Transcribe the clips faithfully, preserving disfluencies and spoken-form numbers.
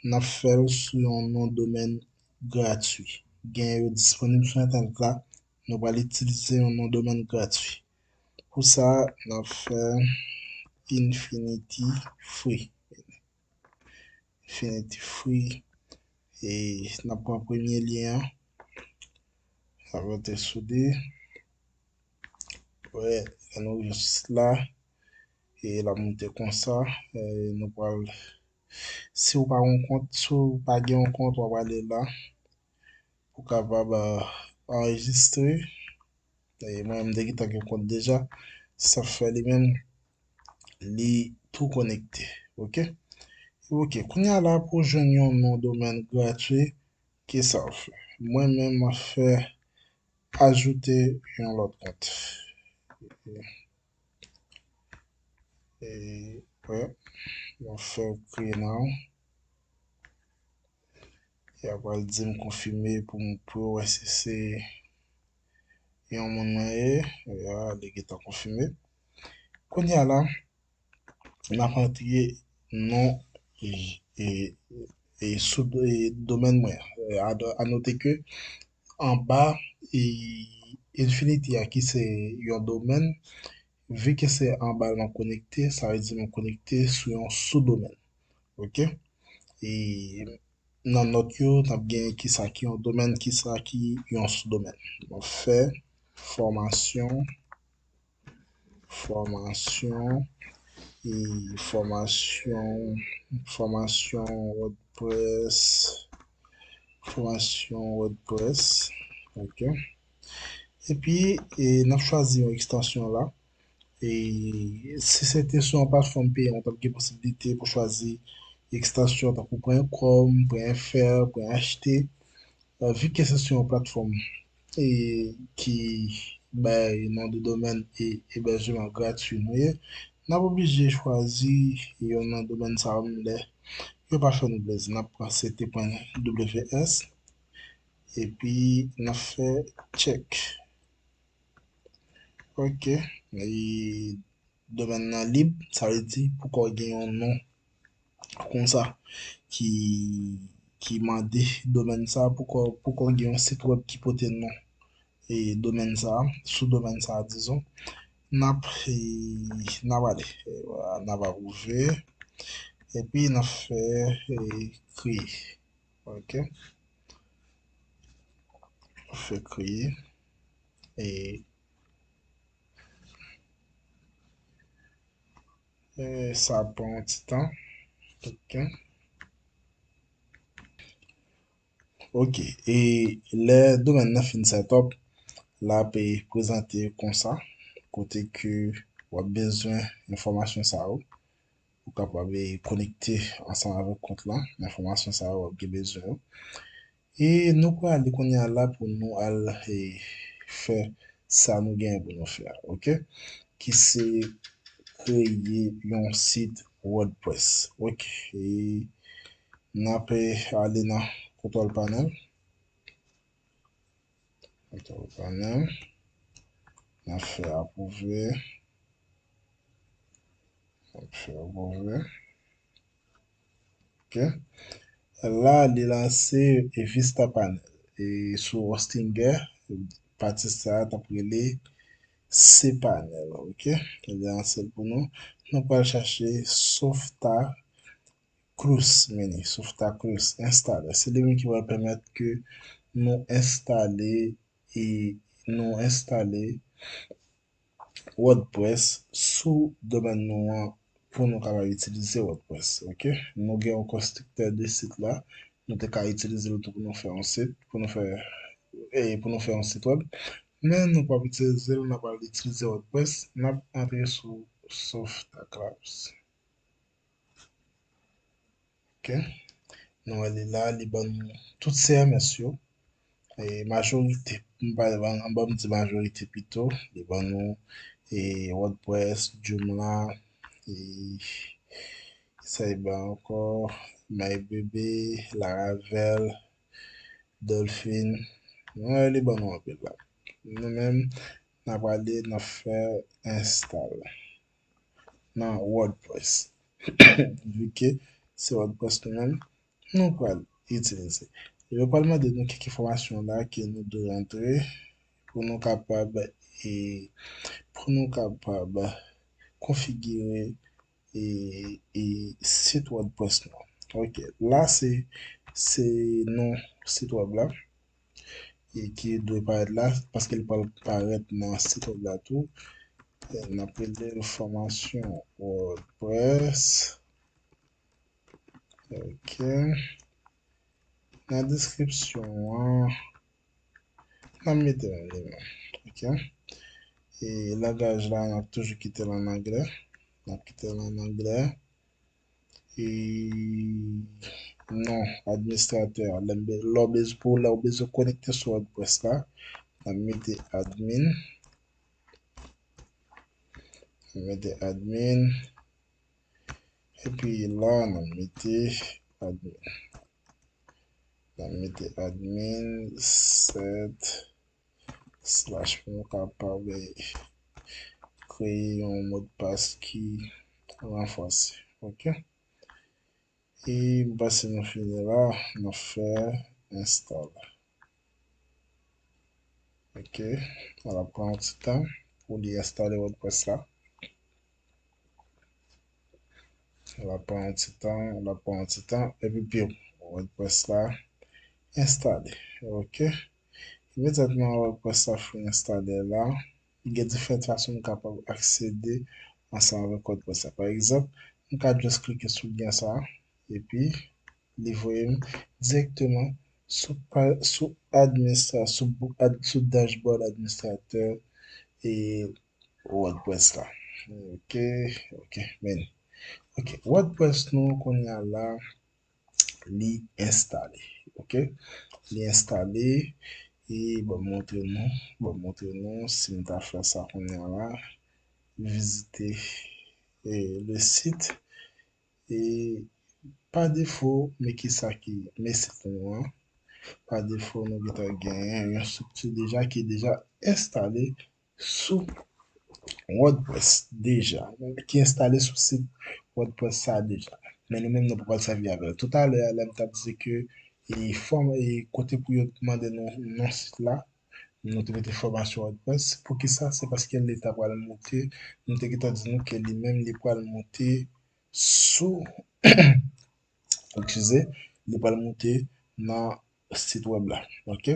n ap fè l sou yon non domèn gratwi. Gen yo disponib sou entènèt la, nou pral itilize yon non domèn gratwi. Pou sa, n ap fè Infinity Free. Infinity Free. E n ap pran premye lyen an. N ap rete sou li. Wè, lè nou rive sou sit la, e l ap monte konsa. E nou pral, si w pa gen yon kont, si w pa gen yon kont, w ap ale la pou w kapab, ah, anrejistre. E mwen, m te gentan gen kont deja. Sa fè li menm, li tou konekte. Oke? Oke, kounye a la pou jwenn yon non domèn gratwi, ki sa w fè? Mwen menm, mwen fè ajoute yon lòt kont. E, wè, mwen fè kreye nan. Y ap pral di m konfime pou m, pou yo wè si se yon moun mwen ye. Ya, li gentan konfime. Kounye a la, n ap antre non e, e, e sou e, domèn mwen. E, a, a note ke anba e, Infinity a ki se yon domèn, vi ke se anba l mwen konekte, sa vle di mwen konekte sou yon sou domèn. Oke? E nan nòt yo, n ap gen kisa ki yon domèn, kisa ki yon sou domèn. Mwen fè fòmasyon, fòmasyon, e fòmasyon, fòmasyon WordPress, fòmasyon WordPress. Oke? Epi, e, n ap chwazi yon ekstansyon la. E si se te sou yon platfòm peyan, w t ap gen posiblite pou chwazi ekstansyon tankou pwen kòm, pwen F R, pwen H T. E, vi ke se sou yon platfòm e ki bay non de domèn e ebèjman gratwi nou ye, n ap oblije chwazi yon non domèn sa yo menm lè yo pa fè nou plezi. N ap pran C T pwen W S epi n ap fè check. Oke, e domèn nan lib, sa vle di poko gen yon non konsa ki, ki mande domèn sa, poko, poko gen yon sit wèb ki pote non e domèn sa, sou domèn sa, dizon. N ap, e, n ap ale, e, vwala, n ap apwouve, epi n ap fè, e, kreye. Oke. Fè kreye. E, e sa pran yon ti tan. Oke. Oke. E lè domèn nan fin set up, l ap prezante konsa, kote ke w ap bezwen enfòmasyon sa yo. Ou kapab, e, konekte ansanm avèk kont lan, enfòmasyon sa yo w ap gen bezwen yo. E nou prale kounye a la pou nou al, e, fè sa nou genyen pou nou fè a, oke? Ki se kreye yon sit WordPress. Oke. E n ap, e, ale nan Control Panel. Control Panel. N ap fè apwouve. N ap fè apwouve. Oke. La, li lanse e Vista Panel. E sou Hostinger, pati sa a t ap rele cPanel. Oke. Li lanse l pou nou. Nou pral chache Softa Crux Mini, Softa Crux, enstale. Se li menm ki pral pèmèt ke nou enstale e nou enstale WordPress sou domèn nou an pou nou kapab itilize WordPress, oke? Nou gen yon konstriktè de sit la, nou te ka itilize l tou pou nou fè yon sit, pou nou fè, e pou nou fè yon sit wèb. Men nou p ap itilize l, n ap al itilize WordPress, n ap antre sou Softa Crux. Oke. Nou wè li la, li ban nou tout C M S yo. E majorite, m pa, an, an ban m di majorite pito, li ban nou e WordPress, Joomla, e sa li ban ankò, MyBB, Laravel, Dolphin. Nou wè li ban nou anpil la. Nou menm, n ap ale, n ap fè enstale nan WordPress. Vi ke se WordPress nou menm, nou pral itilize. Yo pral mande nou kèk enfòmasyon la ke nou dwe rantre pou nou kapab e pou nou kapab konfigire e, e sit WordPress nou. Ok, la se se non sit web la e ki dwe parèt la paske li pral parèt nan sit web la tou. N ap rele l fòmasyon WordPress. Ok. Nan deskripsyon an, n ap mete menm li menm. Ok. E langaj la, n ap toujou kite l an anglè. N ap kite l an anglè. E non administratè, lè w bezwen, pou lè w bezwen konekte sou WordPress la, n ap mete admin. N ap mete admin. Epi la, n ap mete admin. N ap mete admin set slash pou nou kapab kreye yon modpas ki ranfòse. Ok. E m panse nou fini la, n ap fè install. Ok, l ap pran yon ti tan pou li enstale WordPress la. L ap pran yon ti tan, l ap pran yon ti tan, epi piw, WordPress la enstale. Ok, imedyatman WordPress la fin enstale la, gen diferan fason nou kapab aksede ansanm avèk WordPress la. Pa egzanp, m ka just klike sou lyen sa, epi li voye m dirèkteman sou sou administra sou sou dashboard administratè e WordPress la. Ok, ok, men ok, WordPress nou kounye a la li enstale. Ok, li enstale e ban m montre nou, ban m montre nou si m ta fè sa kounye a la, vizite e, le sit e pa defo, men kisa ki men sit nou an, pa defo nou gentan genyen yon estrikti deja ki deja enstale sou WordPress deja, ki enstale sou sit WordPress sa deja. Men nou menm nou poko sèvi avè l. Toutalè a lè m t ap di ke e fòm e kote pou yo mande nou non sit la, nou te mete fòmasyon WordPress. Poukisa? Se paske li ta pral moute, nou te gentan di nou ke li menm li pral moute sou, eskize, li pral moute nan sit web la. Ok?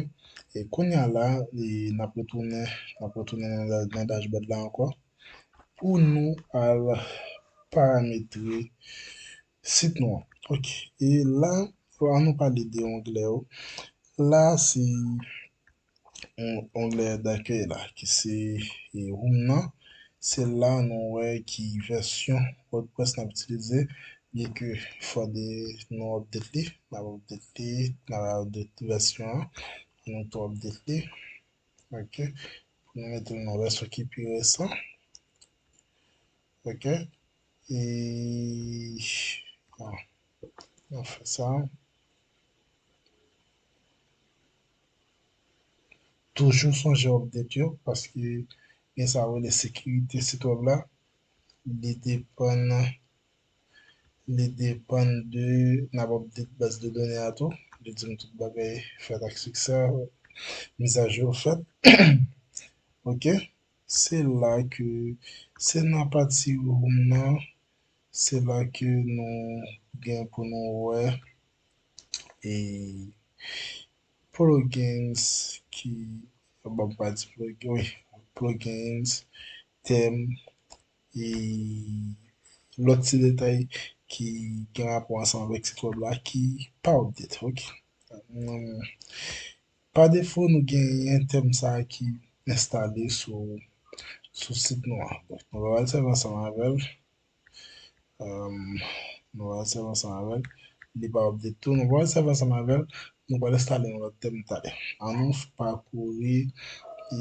E kounye a la, e n ap retounen, n ap retounen nan, nan dashboard la ankò pou nou al parametre sit nou an. Ok. E la, an nou pale de onglè yo. La, se onglè dakèy la, ki se e, home nan. Se la nou wè ki vèsyon WordPress n ap itilize, byen ke fò de nou update li, n ap update li, n ap update vèsyon an, nou tou update li. Ok, pou nou mete l nan vèsyon ki pi resan. Ok, e bon, nou fè sa. Toujou sonje update yo, paske gen sa yo rele sekirite sit web la. Li depann, li depann de n ap update baz de done a tou. Li di m tout bagay fèt ak siksè, mizajou fèt. Ok, se la ke, se nan pati home nan, se la ke nou gen pou nou wè e plugins ki, bon, m pa di plugin, wi, plugins, tèm, e lòt ti detay ki gen rapò ansanm avèk sit web la ki pa update, ok. Pa defo, nou genyen tèm sa a ki enstale sou, sou sit nou an. Donk, nou pral sèvi ansanm avè l. Nou pral sèvi ansanm avè l. Li pa update tou. Nou pral sèvi ansanm avè l. Nou pral enstale yon lòt tèm talè. An nou pakouri e,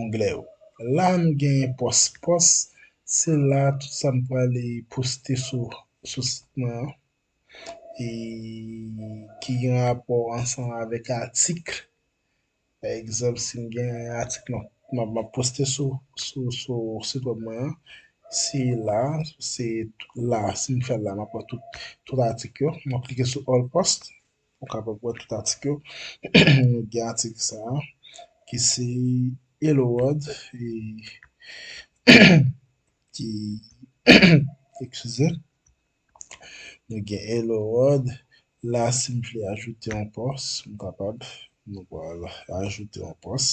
onglè yo. La, nou genyen pòs. Pòs, se la tout sa m pral poste sou, sou sit mwen an. E ki gen rapò ansanm avèk atik. Pa egzanp, si m gen atik m ap, m ap, m ap poste sou, sou, sou sit web mwen an, Se la, se la, si m fè la, m ap wè tout, tout atik yo. M ap klike sou All Post, ou kapab wè tout atik yo. Nou gen atik sa a, ki se Hello World, e, ki, eskize, nou gen Hello World. La, si m vle ajoute yon pòs, m kapab, nou pral ajoute yon pòs.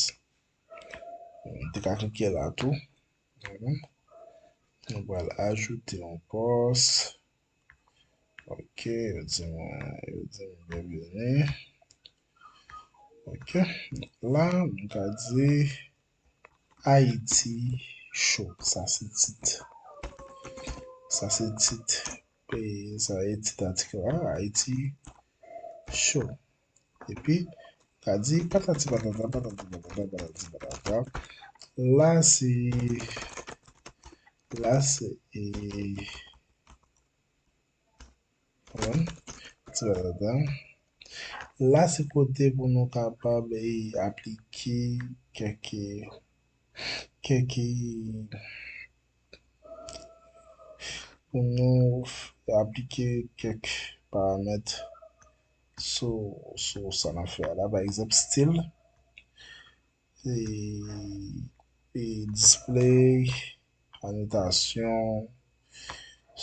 M te ka klike la tou. Mhm. Nou pral ajoute yon pòs. Ok, yo di mwen, yo di mwen byenveni. Ok, la, m ka di Ayiti Cho. Sa se tit. Sa se tit. E sa e tit atik la, Ayiti Cho. Epi, ka di patati patata, patati patata, patati patata. La se, la se, e, patati patata. La se kote pou nou kapab, e, aplike kèk, kèk, pou nou f-, aplike kèk paramèt sou, sou sa n ap fè a la. Pa egzanp, stil, e, e display, anotasyon,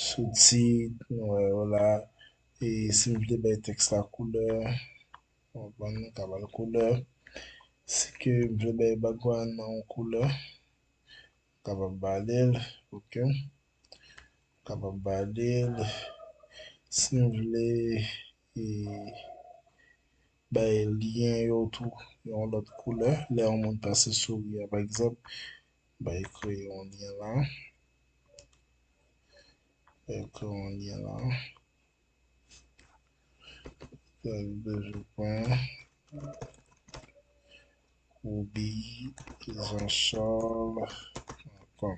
soutit, nou wè yo la. E si m vle bay tèks la koulè, bon, nou ka ba l koulè. Si ke m vle bay background nan yon koulè, kapab ba li l, ok. Kapab ba li l. Si m vle, e, bay lyen yo tou yon lòt koulè, lè yon moun pase sou li a, pa egzanp, bay kreye yon lyen la. Bay kreye yon lyen la. W pwen koubi zansòl pwen kòm.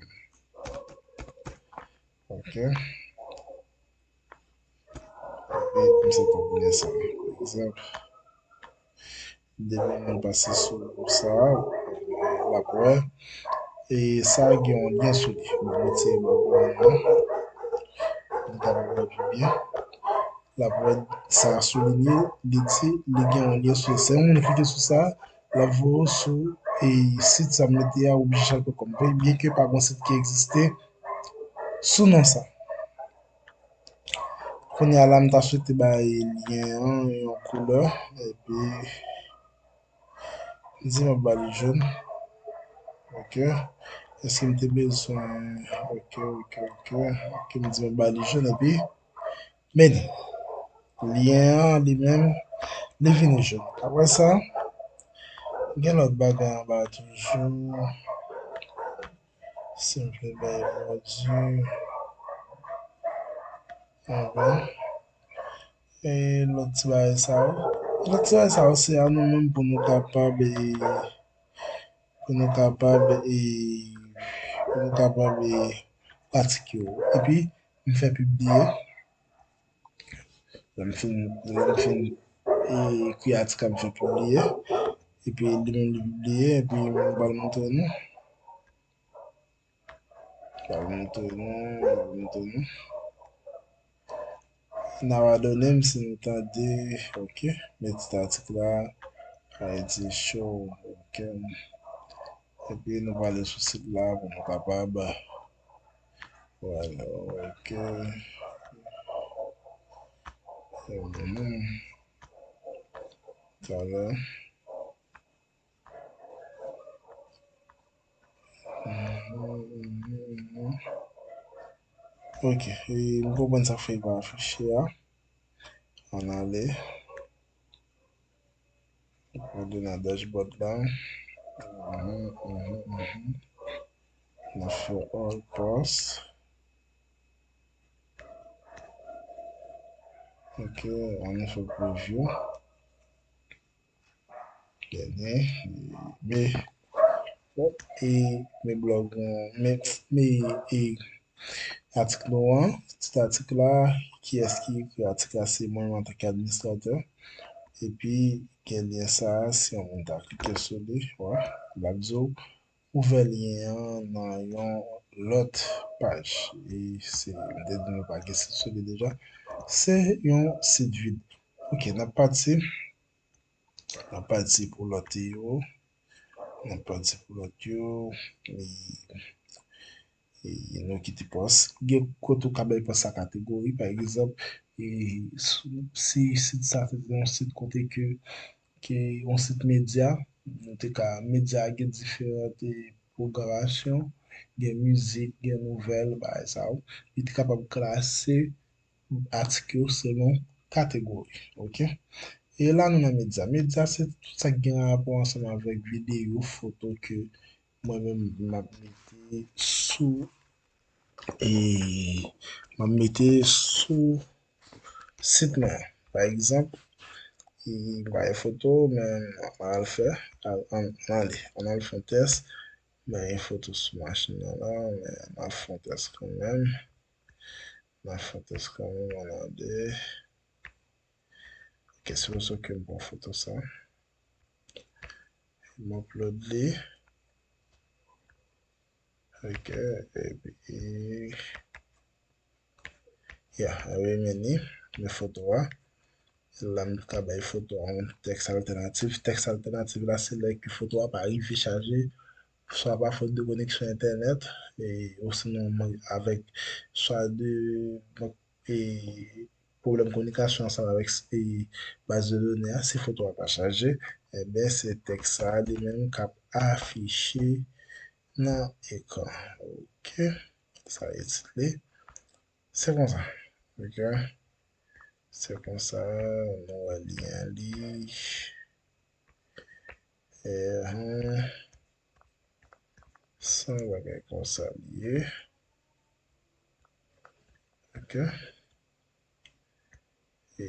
Ok. Epi, m se konpile sa. Pa egzanp, depi moun pase sou sa, l ap wè. E sa gen yon lyen sou li. Mwen retire bò bò an nan. Mwen ta wè pi byen. L ap wè sa soulinye, li di, li gen yon lyen sou li. Se yon moun klike sou sa, l ap voye w sou, e, sit sa m mete a, oubyen chal pwen kòm. Byenke pa gen sit ki egziste sou non sa. Kounye a la, m ta swete bay lyen an yon koulè, epi m di m ap ba li jòn. Ok. Èske m te bezwen, ok, ok, ok. Ok, m di m ap ba li jòn, epi men lyen an li menm, li vini jòn. Apre sa, gen lòt bagay anba toujou. Si m vle bay bòdi anba. E lòt ti bagay sa yo. Lòt ti bagay sa yo, se a nou menm pou nou kapab, e, pou nou kapab, e, pou nou kapab, e, pratike yo. Epi, m fè pibliye. Lè m fin, lè m fin, e, ekri atik la, m fè pibliye. Epi, li menm, li pibliye, epi, m pral montre nou. Pral montre nou, pral montre nou. N a pardone m si nou tande, ok, men tit atik la, Ayiti Cho, ok. Epi nou prale sou sit la pou nou kapab, wè, ok. Talè. Ok, e m konprann sa k fè l pa afiche a. Ann ale. Ann ale nan dashboard la. Mhm, mhm, mhm. N ap fè all post. Ok, ann fè preview. Genyen, men, e, men blòg, men, men, e, atik nou an, tit atik la, kiyès ki ekri atik la, se mwen menm antanke administratè. Epi, gen lyen sa a, si yon moun ta klike sou li, wè, l ap di w, ouvè lyen an nan yon lòt paj. E se, m te di nou pa gen sit sou li deja. Se yon sit vid. Ok, n ap pati. N ap pati pou lòt yo. N ap pati pou lòt yo. E, e nou kite pòs. Gen kote ou ka bay pòs a kategori, pa egzanp, e, si sit sa te yon sit kote ke, ke yon sit medya, nou te ka, medya a gen diferan pwogramasyon, gen mizik, gen nouvèl, bagay sa yo. Li te kapab klase atik yo selon kategori, ok? E la nou nan medya. Medya se tout sa ki gen rapò ansanm avèk videyo, foto ke mwen menm m ap mete sou, e m ap mete sou sit mwen. Pa egzanp, e m pa gen foto, men m al fè, al, an, an ale, an al fè yon tès. M pa gen foto sou machin nan la, men m al fè yon tès kanmenm. M ap fè yon tès kanmenm, ann ale. Ok, se pou sa ke m pran foto sa. M upload li. Ok, epi, ya, epi men li, men foto a. La, m ka bay foto a yon tèks altènatif. Tèks altènatif la, se lè ke foto a pa rive chaje, swa pa fòt de koneksyon entènèt, e, osinon mank avèk, swa de mank, e, pwoblèm kominikasyon ansanm avèk, e, baz de done a, si foto a pa chaje, enben, se tèks sa a li menm k ap afiche nan ekran. Ok, sa e tit li. Se konsa. Ok. Se konsa, nou wè lyen li. E, hmm. Se yon bagay konsa li ye. Ok. E